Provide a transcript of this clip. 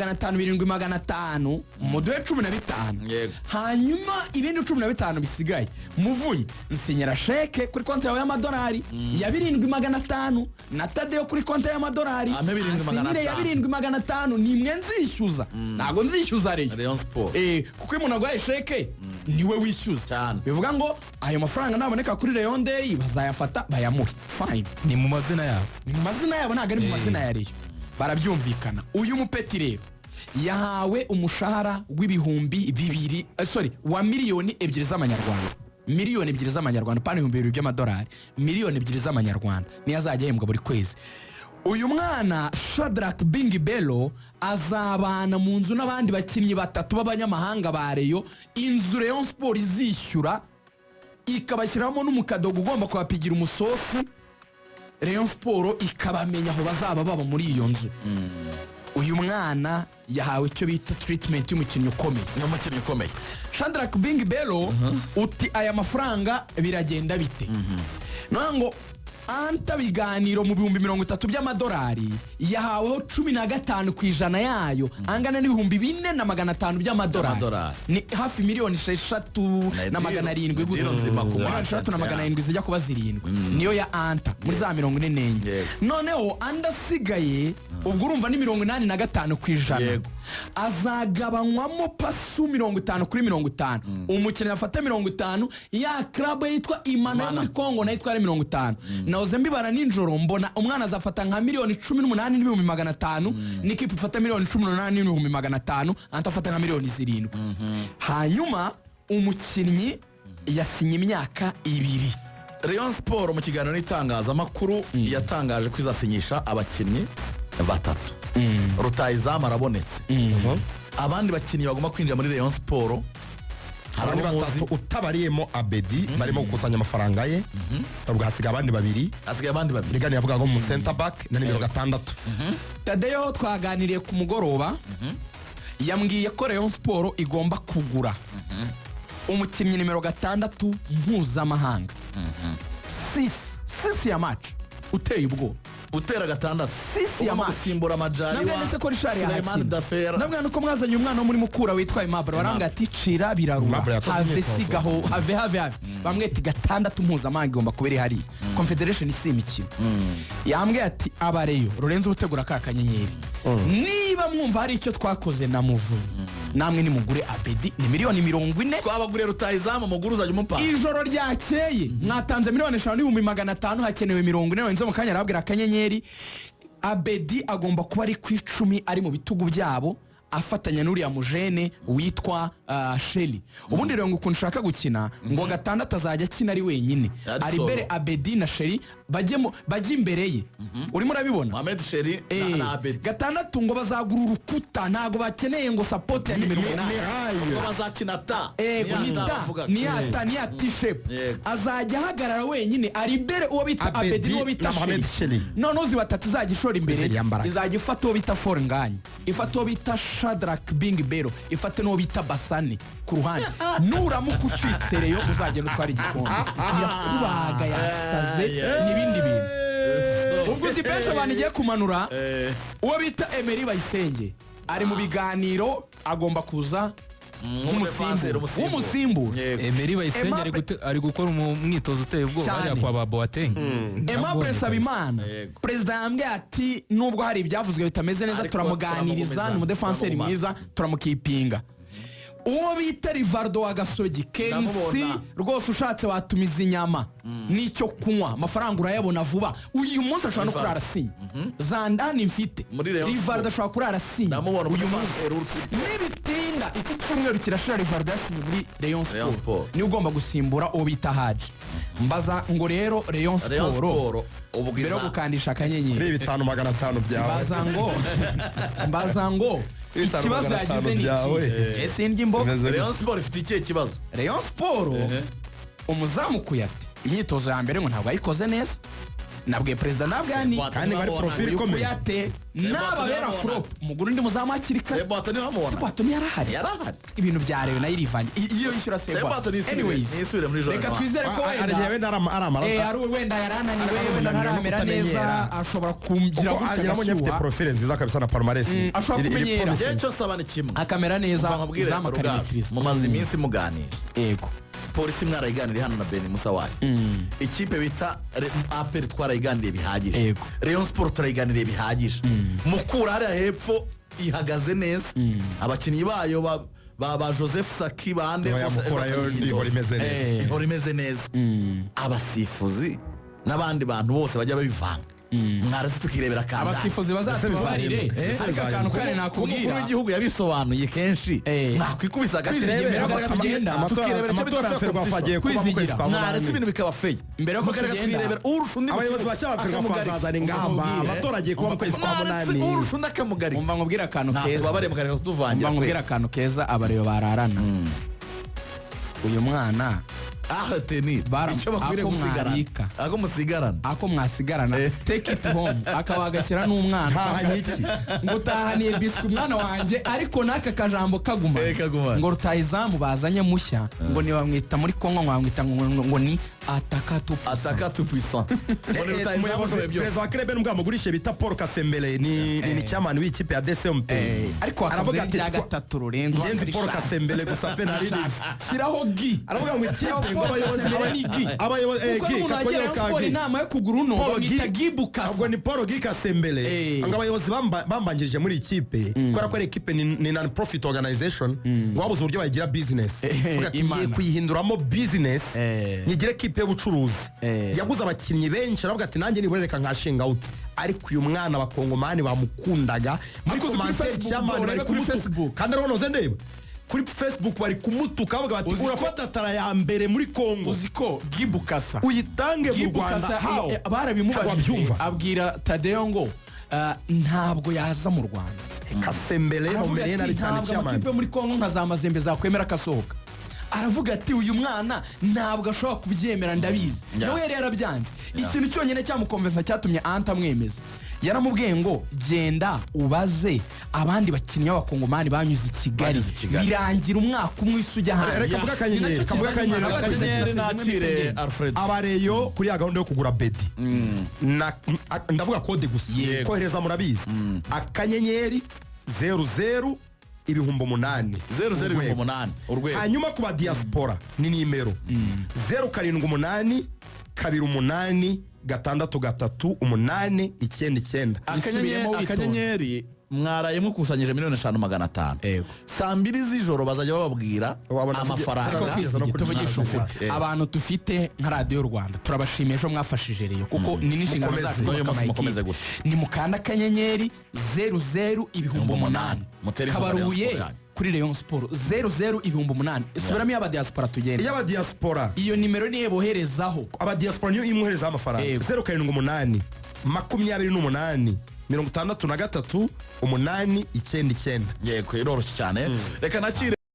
500, 7,500, muduhe 15. Hanyuma ibindi 15 bisigaye, Muvunyi, nsinyira chèque kuri konti yawe y'amadolari ya 7,500, na Tadeyo kuri konti y'amadolari Ampe 7,500. Ansinyire ya 7,500. Nimwe nzishyuza, ntabwo nzishyuza Rayon. Rayon Sport. Kuko iyo umuntu aguhaye chèque niwe wishyuza. Cyane. Bivuga ngo ayo mafaranga naboneka kuri Rayon Day bazayafata bayamuhe, fine. Ni mu mazina yabo. Ni mu mazina yabo, ntabwo ari mu mazina ya Rayon, barabyumvikana. Uyu mupeti rero yahawe umushahara w'ibihumbi 2, sorry, wa miliyoni 2 z'amanyarwanda, miliyoni 2 z'amanyarwanda, pana 2000 by'amadolari, miliyoni 2 z'amanyarwanda niyo azajya ahembwa buri kwezi. Uyu mwana Shadrack Bingi Bello azabana mu nzu n'abandi bakinnyi batatu b'abanyamahanga ba Rayon, inzu Rayon Sport izishyura, ikabashyiramo n'umukadogo ugomba kuhapigira umusosi. Rayon Sport ikabamenya aho bazaba baba muri iyo nzu. Uyu mwana yahawe icyo bita treatment y'umukinnyi ukomeye. Ni umukinnyi ukomeye. Shadrack Bing Bello, uti aya mafaranga biragenda bite? None ngo anta biganiro mu 30,000 by'amadolari, yahaweho 15% yayo angana n'4,500 by'amadolari. By'amadolari. Ni hafi miliyoni 6 na 700 deal gutyo. nzima ku Miliyoni 6 na 700 zijya kuba 7 niyo ya anta muri za 44. Noneho andi asigaye, ubwo urumva ni 85%, azagabanywamo pasu 50 kuri 50. Umukinnyi afata 50, ya club yitwa Imana yo Imana. muri Kongo nayo itwara 50. Nahoze mbibara nijoro, mbona umwana azafata nka miliyoni 18 n'ibihumbi 500, n'ikipe ifata miliyoni 18 n'ibihumbi 500, anta afata nka miliyoni 7. Hanyuma umukinnyi yasinye imyaka 2. Rayon Sport mu kiganiro n'itangazamakuru yatangaje ko izasinyisha abakinnyi batatu. Rutayizamu arabonetse. Abandi bakinnyi bagomba kwinjira muri Rayon Sport hari Abo ni abo muzi? batatu utabariyemo Abedi barimo gukusanya amafaranga ye. Ubwo hasigaye abandi babiri. Hasigaye abandi babiri. Rigani yavugaga ngo mu center back na nimero 6. Tadeyo twaganiriye ku mugoroba, yambwiye ko Rayon Sport igomba kugura umukinnyi nimero 6 mpuzamahanga, six, six ya match uteye ubwoba. Utera 6. Six ya Ugomba match. gusimbura Amajari Nabwo ndetse ko Richard Suleiman yahakina. Dafera. Nabwo nuko mwazanye umwana wo muri Mukura witwa Aimable, barambwira ati cira birarura. Aimable yakoze Have, imyitozo. sigaho, have, have, have. Bamwe ati 6 mpuzamahanga igomba kuba iri hariya. Confederation si imikino. Yambwiye ati abareyo Lorenzo utegura ka kanyenyeri, niba mwumva hari icyo twakoze na Muvunyi, namwe nimugure Abedi, ni miliyoni 40. Twabaguriye rutayizamu, muguru uzajya umupanga. Ijoro ryakeye mwatanze miliyoni 5 n'ibihumbi 500, hakenewe 40. Lorenzo mu kanya arababwira akanyenyeri. Abedi agomba kuba ari ku 10, ari mu bitugu byabo, afatanya n'uriya mujene witwa Sheli. Ubundi rero ngo ukuntu ushaka gukina, ngo 6 azajya akina ari wenyine. Ari Aribere solo. Abedi na Sheli bajye imbere ye, urimo urabibona? Mohamed Sheri na Abedi. 6 ngo bazagura urukuta, ntabwo bakeneye ngo support ya nimero 8. Ubwo bazakina ta Ego Ni ni ya ta ta bavugaga. ni ya ta, ni ya T-shape. Azajya ahagarara wenyine, ari imbere uwo bita Abedi Abedi n'uwo bita na Mohamed Sheri. Sheri. Noneho uzi batatu izajya ishora imbere? Iziriya mbaraga. Izajya ifata uwo bita Fornganye, ifata uwo bita Shadrack Bing Bero, ifate n'uwo bita Basane ku ruhande. Nuramuka ucitse, Rayon uzagenda utwara igikombe. Irakubaga, yasaze n'ibindi bintu. Ubwo uzi benshi abantu igiye kumanura. Uwo bita Emery Bayisenge ari mu biganiro, agomba kuza nk'umusimbura, w'umusimbura. Emery Bayisenge ari gukora umwitozo uteye ubwoba Cyane. hariya kwa ba Boateng. Aimable Namubonye. Sabimana, perezida yambwiye ati nubwo hari ibyavuzwe bitameze neza, Ariko turamuganiriza, turamugumiza, ni umudefanseri turamugumana. mwiza, turamukipinga. Uwo bita Rivardo wa Gasogi Kensi, Ndamubona. rwose ushatse watumiza inyama n'icyo kunywa, amafaranga urayabona vuba. Uyu munsi ashobora no Rivaldo. kurara asinya, zandani mfite. Muri Rayon Rivardo Sport. ashobora kurara asinya Ndamubona. uyu munsi. Nibitinda iki cyumweru kirashira Rivardo yasinye muri Rayon Rayon Sport, Sport. niwe ugomba gusimbura uwo bita Haji. Mbaza ngo rero Rayon Rayon Sport Sport ubwo mbere yo gukandisha akanyenyeri, Kuri 5,500 byawe. Mbaza ngo Bitanu ikibazo magana yagize atanu ni byawe. iki? Ese ndya imboga? Bimeze Rayon gute? Sport ifite ikihe kibazo? Rayon Sport, umuzamu Kuyate, imyitozo ya mbere ngo ntabwo ayikoze neza. Nabwiye perezida, nabwiye ni Sebwato Kandi bari ntibamubona. profil uyu ikomeye. Kuyate Sebwato nababera ntibamubona. flop, mugura undi muzamu hakiri kare. Sebwato ntibamubona. Sebwato ntiyarahari. Yarahari. Ibintu bya Rayon nayo irivange. Iyo yishyura Sebwato Sebwato. nisubire Anyways, nisubire muri jone reka noire. twizere ko Hari igihe wenda wenda ari amanota. Ari wenda yarananiwe, Ari wenda umunaniro no ntaramera neza, kutamenyera. ashobora kugira Kuko gutya nabonye afite agashyuha profile nziza kabisa na palmarès Ashobora kumenyera. promising. Njyewe icyo nsaba ni kimwe. Akamera neza, Umva nkubwire, izamu Rugaju, akarimetiriza. mumaze iminsi muganira. Yego. Polisi mwarayiganiriye hano na Beni Musa wayo. Ikipe bita APR twarayiganiriye bihagije. Yego. Rayon Sport turayiganiriye bihagije. Mukura hariya hepfo ihagaze neza, abakinnyi bayo ba Joseph Saki bande Oya, bose Mukura yo batangiye ihora imyitozo. imeze neza. Ihora imeze neza. Abasifuzi n'abandi bantu bose bajya babivanga, mwaretse tukirebera kandani. Abasifuzi bazatubabarire, Ese ariko akantu kare Umukuru nakubwira w'igihugu yabisobanuye kenshi. Eh. Mwakwikubisa agashyi Mbere yuko tugenda, tukirebera icyo bita Amatora ya fair Ferwafa competition. agiye kuba mu kwezi Kwizigira. kwa Mwaretse munani. ibintu bikaba fair, Mbere yuko mukareka tugenda, tukirebera urusha undi mu Abayobozi kibuga bashya ba Ferwafa akamugarika. bazazana ingamba. Umubwire. Amatora agiye kuba mu kwezi kwa Mwaretse munani. urusha undi akamugarika. Umva nkubwire akantu Nta keza. tubabare, mukareka kutuvangira. Umva nkubwire akantu keza abareba bararana uyu mwana. Aha tenir icyo bakwiriye Ako gusigarana mwabika. Ako musigarana. Ako mwasigarana, take it home, akaba agashyira n'umwana. Ntahanye iki? Ngo utahaniye biswi umwana wanjye, ariko n'aka kajambo kaguma. Kagumana. Ngo rutahizamu bazanye mushya, ngo ntibamwita muri Kongo, ngo bamwita ngo ni Atakatu. Ataka tout puissant, ngo ni rutahizamu Umuyobozi, ushoboye byose. perezida wa club nubwo bamugurishe bita Paul Kasembele, ni chairman w'ikipe ya DCMP. Ariko Aravuga aravuga ati ati gatatu rurenze. Ngenzi Paul Kasembele gusa pe, nari Shyiraho gi. Aravuga ngo ikipe ngo Paul abayobozi Kasembele ni gi. Abayobozi Kuko Gi n'umuntu kakongera wagera ka Rayon Sport Gi. inama yo kugura uno Paul bamwita Gi Gi Bukasa. Ahubwo ni Paul Gi Kasembele. Ngo abayobozi bambanjirije muri iyi kipe, kubera ko ari ekipe ni non profit organization, ngo babuze uburyo bayigira business. Bavuga ati Imana. ngiye kuyihinduramo business, nyigire ekipe y'ubucuruzi. Yaguze abakinnyi benshi, aravuga ati nanjye nibura reka nkashinga out. Ariko uyu mwana abakongomani bamukundaga muri Ariko uzi kuri commentaire, Facebook, chairman bro, bari urebe kuri kumutuka. Facebook. Kandi ariho noze ndeba kuri Facebook bari kumutuka, bavuga bati Uzi ko- urafata tara ya mbere muri Kongo Uzi ko Gi Bukasa uyitange mu Gi Rwanda, Bukasa, how? Barabimubajije, Wabyumva. abwira Tadeyo ngo ntabwo yaza mu Rwanda. Kasembele Aravuga bamumereye ati nabi cyane, ntabwo chairman. amakipe muri Kongo nka za Mazembe zakwemera akasohoka. Aravuga ati uyu mwana ntabwo ashobora kubyemera, ndabizi. Nawe yari yarabyanze. Ikintu cyonyine cyamukomvesa cyatumye anta amwemeza, yaramubwiye ngo genda ubaze abandi bakinnyi b'abakongomani banyuze i Kigali, Banyuze i Kigali. birangira umwaka umwe isi ujya hanze. Reka mvuge akanyenyeri, Ni nacyo kavuge kizanye akanyenyeri, umwana. Akanyenyeri Zimwe nakire mitende. Alfred. Abareyo kuri ya gahunda yo kugura Bedi ndavuga code gusa. Yego. Kohereza murabizi, *00 8000. 00 8000 urwego. Hanyuma ku ba diaspora ni nimero 0782863899. Isubiremo witonze. Akanyenyeri mwaraye mukusanyije 5 500 000. Yego. Saa 2 z'ijoro bazajya bababwira Wabona amafaranga. Ariko Kwizige, no kuri tuvugishe ukuri, abantu dufite nka Radiyo Rwanda turabashimiye, ejo mwafashije Rayon, kuko ni n'inshingano Mukomeze, zacu n'uyu kubaka munsi mukomeze amakipe. gutya. Ni mukanda *00 8000. Mutere inkunga Rayon Kabaruye Sport yanyu. kuri Rayon Sport 00 8000. Subiramo iy'abadiaspora tugenda. Iy'abadiaspora. Iyo nimero niyo boherezaho. Abadiaspora niyo imwoherezaho amafaranga. Yego. 0782863899. Yego, iroroshye cyane, reka nakire.